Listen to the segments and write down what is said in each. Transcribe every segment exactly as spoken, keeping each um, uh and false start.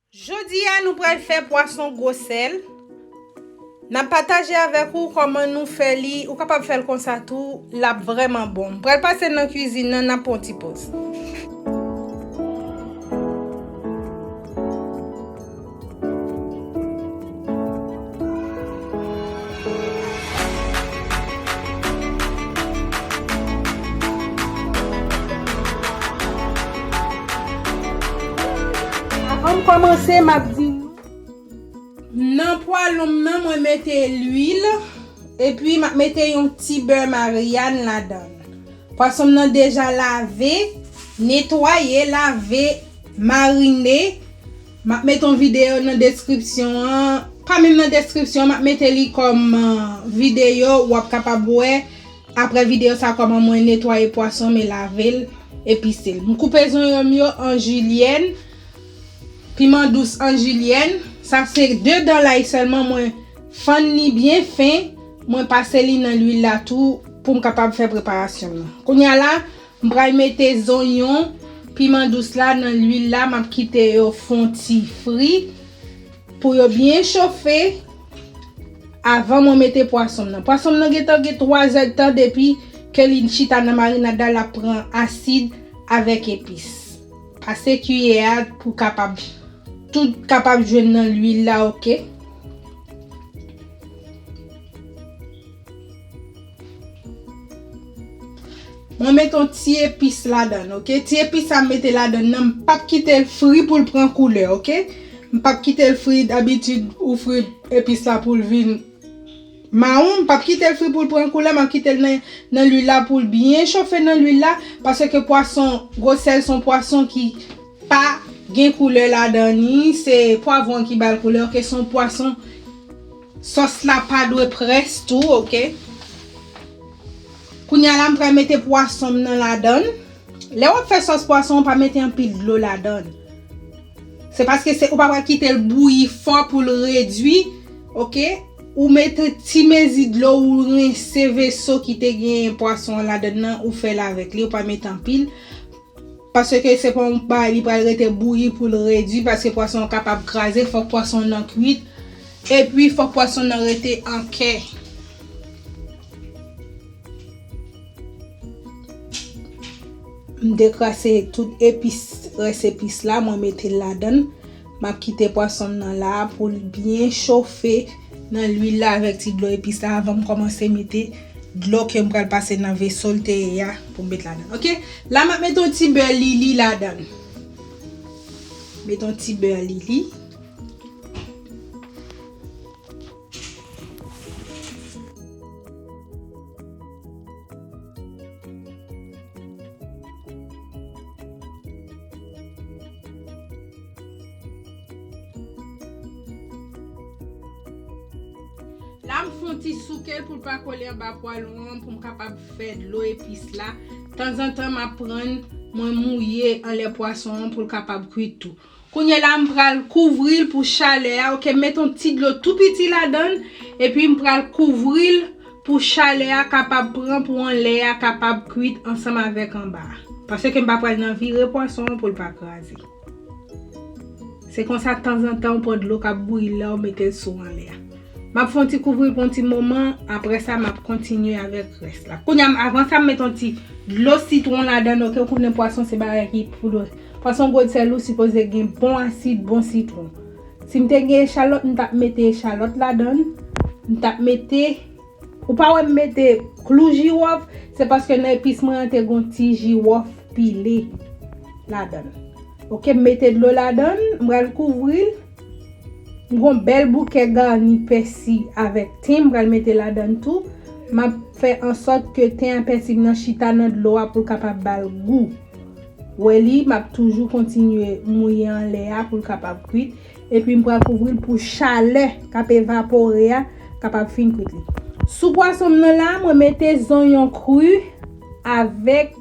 Jodi a, nou pral fè pwason gwosèl. N ap pataje avèk ou kòman nou fè li. Ou kapab fè l konsa tou, l ap vrèman bon. M pral pase nan kwizin nan, n ap pran yon ti poz. Avan m kòmanse, m ap di nou, nan pwalon m nan, mwen mete lwil, epi m ap mete yon ti bè Maryàn ladan l. Pwason m nan deja lave, netwaye, lave, marine. M ap mete yon videyo nan deskripsyon an. Pa menm nan deskripsyon an, m ap mete li kòm, euh, videyo, w ap kapab wè apre videyo sa kòman mwen netwaye pwason m e lave l, epise l. M koupe zonyon m yo an jilyèn, piman dous an jilyèn. Sa se de dan lay sèlman, mwen fann li byen fen, mwen pase li nan lwil la tou pou m kapab fè preparasyon m nan. Kounye a la, m pral mete zonyon, piman dous la nan lwil la, m ap kite yo fon ti fri pou yo byen chofe avan mwen mete pwason m nan. Pwason m nan gentan gen twa zèdtan depi ke li chita nan marinad la, l ap pran asid avèk epis. Pase kiyè a pou kapab, tout kapab jwenn nan lwil la, oke? Mwen met yon ti epis ladan l, oke? Ti epis sa m mete ladan l nan, m p ap kite l fri pou l pran koulè, oke? M p ap kite l fri, dabitid ou fri epis la pou l vin mawon, m p ap kite l fri pou l pran koulè, m ap kite l nan, nan lwil la pou l byen chofe nan lwil la, paske pwason gwosèl se yon pwason ki pa gen koulè ladan li, se pwavwon ki ba l koulè, oke, se yon pwason, sòs la pa dwe près tou, oke. Kounye a la, m pral mete pwason m nan ladan l. Lè w ap fè sòs pwason, w pa mete anpil dlo ladan l. Se paske se, ou pa pral kite l bouyi fò pou l redwi, oke? Ou mete ti mezi dlo, ou rense veso ki te gen pwason an ladan l nan, ou fè l avèk li, ou pa mete anpil. Paske se pa yon bagay li pral rete bouyi pou l redwi, paske pwason an kapab kraze, fòk pwason an nan kwit, epi fòk pwason an nan rete an kè. M dekrase tout epis, rès epis la, mwen mete l ladan l. M ap kite pwason m nan la pou l byen chofe nan lwil la avèk ti dlo epis la avan m kòmanse mete dlo ke m pral pase nan veso l te ye a pou m met ladan. Oke? La m ap mete yon ti bè Lili ladan. Mete yon ti bè Lili. La m fè yon ti souke l pou l pa kole anba pwalon an pou m kapab fè dlo epis la. Tanzantan m ap pran, mwen mouye anlè pwason an pou l kapab kwit tou. Kounye a la m pral kouvri l pou chalè a, oke, m met yon ti dlo tou piti ladan l, epi m pral kouvri l pou chalè a kapab pran, pou anlè a kapab kwit ansanm avèk anba a. Paske m pa pral nan vire pwason an pou l pa kraze. Se konsa, tanzantan, w pran dlo k ap bouyi la, w mete l sou anlè a. M ap fè yon ti kouvri l pou yon ti moman, apre sa, m ap kontinye avèk rès la. Kounye a, avan sa, m met yon ti dlo sitwon ladan l, oke, ou konnen pwason se bagay ki pou dlo. Pwason gwosèl ou sipoze gen bon asid, bon sitwon. Si m te gen echalòt, m t ap mete echalòt ladan l. M t ap mete Ou pa wè m mete klou jiwòf, se paske nan epis mwen an te gon ti jiwòf pile ladan l. Oke, m mete dlo ladan l, m pral kouvri l. M gon bèl bouke gani pèsi avèk ten, m pral mete ladan l tou. M ap fè ansòt ke ten a pèsi m nan chita nan dlo a pou l kapab ba l gou. Wè li, m ap toujou kontinye mouye anlè a pou l kapab kwit. Epi m pral kouvri l pou chalè k ap evapore a kapab fin kwit li. Sou pwason m nan la, mwen mete zonyon kri avèk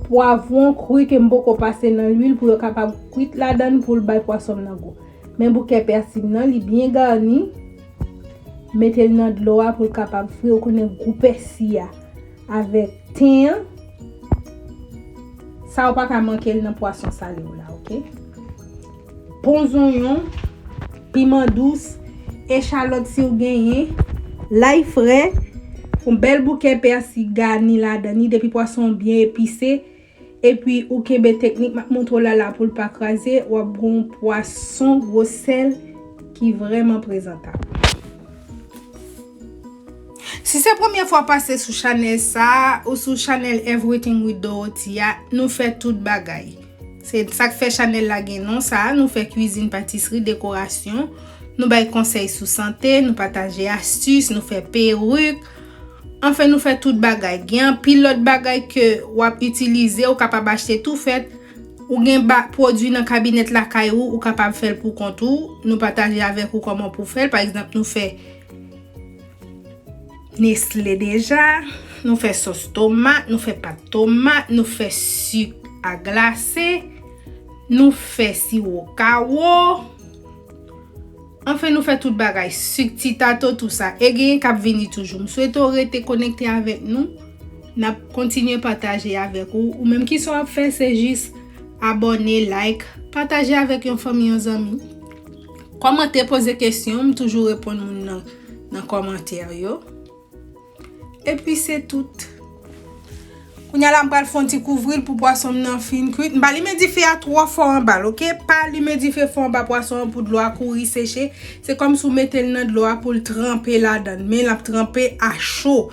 pwavwon kri ke m poko pase nan lwil pou yo kapab kwit ladan l pou l bay pwason m nan gou. Men bouke pèsi m nan, li byen gani. Mete l nan dlo a pou l kapab fri. Ou konnen gou pèsi a avèk ten an. Sa ou pa ka manke l nan pwason sale w la, oke? bon zonyon, piman dous, echalòt si w genyen, lay fre, yon bèl boukè pèsi gani ladan li, depi pwason byen epise, epi ou kenbe teknik m ap montre w la la pou l pa kraze, w ap gen yon pwason gwo sèl ki vrèman prezantab. Si se premye fwa w pase sou chanèl sa a, ou sou chanèl Everything with Dorothy a, nou fè tout bagay. Se sa k fè chanèl la gen non sa a, nou fè kwizin, patisri, dekorasyon, nou bay konsèy sou sante, nou pataje astis, nou fè perik. Anfen, nou fè tout bagay. Gen anpil lòt bagay ke w ap itilize, ou kapab achte tou fèt. Ou gen ba-, pwodui nan kabinèt lakay ou, ou kapab fè l pou kont ou. Nou pataje avèk ou kòman pou fè l. Pa egzanp, nou fè Nestle deja, nou fè sòs tomat, nou fè pat tomat, nou fè sik a glase, nou fè siwo kawo. Anfen, nou fè tout bagay, sik ti tato, tou sa. E genyen k ap vini toujou. M swete w rete konekte avèk nou. N ap kontinye pataje avèk ou. Ou menm, kisa w ap fè, se jis abòne, like, pataje avèk yon fanmi, yon zanmi. Kòmante, poze kesyon, m toujou reponn moun nan, nan kòmantè yo. Epi se tout. Kounye a la, m pral fè yon ti kouvri l pou pwason m nan fin kwit. M pa limen dife a twò fò anba l, oke? Pa limen dife fò anba pwason an pou dlo a kouri seche. Se kòmsi w mete l nan dlo a pou l tranpe ladan l. Men l ap tranpe a cho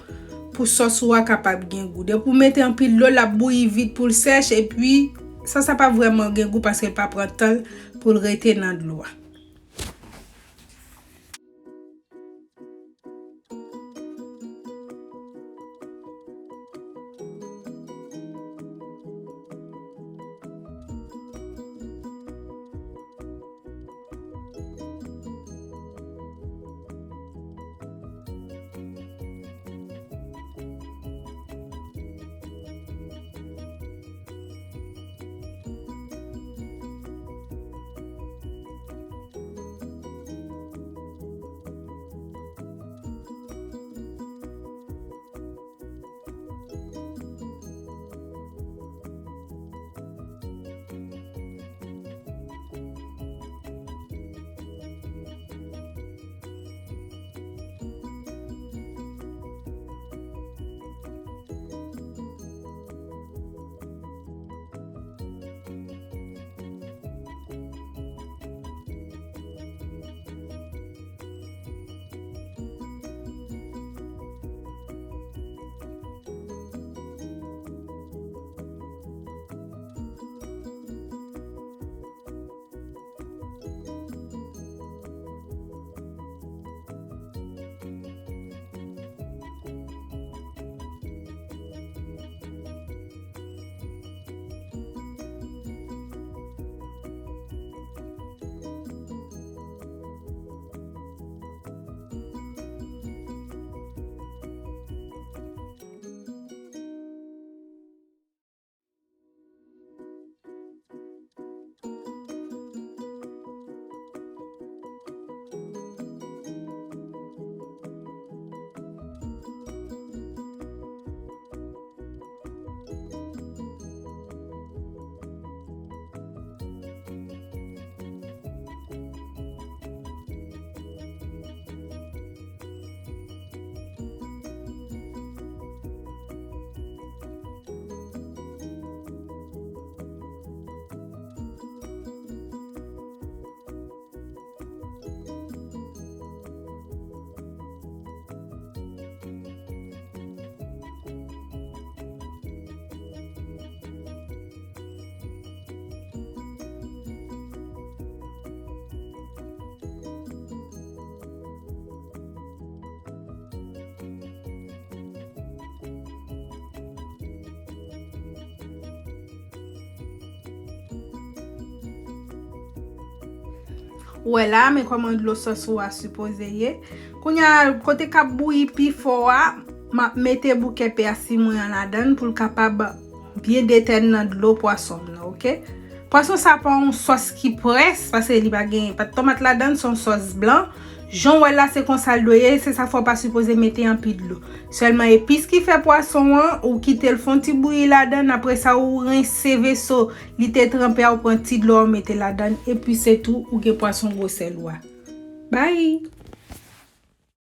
pou sòs ou a kapab gen gou. Depi w mete anpil dlo, l ap bouyi vit pou l sèch. Epi, sòs la p ap vrèman gen gou paske l pa pran tan l pou l rete nan dlo a. Ou wè la, men kòman dlo sòs ou a sipoze ye. Kounye a, kote k ap bouyi pi fò a, m ap mete boukè pèsi mwen an ladan l pou l kapab byen detèn nan dlo pwason m nan, oke? Pwason sa pa yon sòs ki près, paske li pa gen pat tomat ladan l, se yon sòs blan. Jan w wè l la, se konsa l dwe ye, se sa fè w pa sipoze mete anpil dlo. Sèlman epis ki fè pwason an, ou kite l fè yon ti bouyi ladan, apre sa ou rense veso li te tranpe a, ou pran ti dlo a, ou mete ladan, epi se tou, ou gen pwason gwosè l ou a. Bye!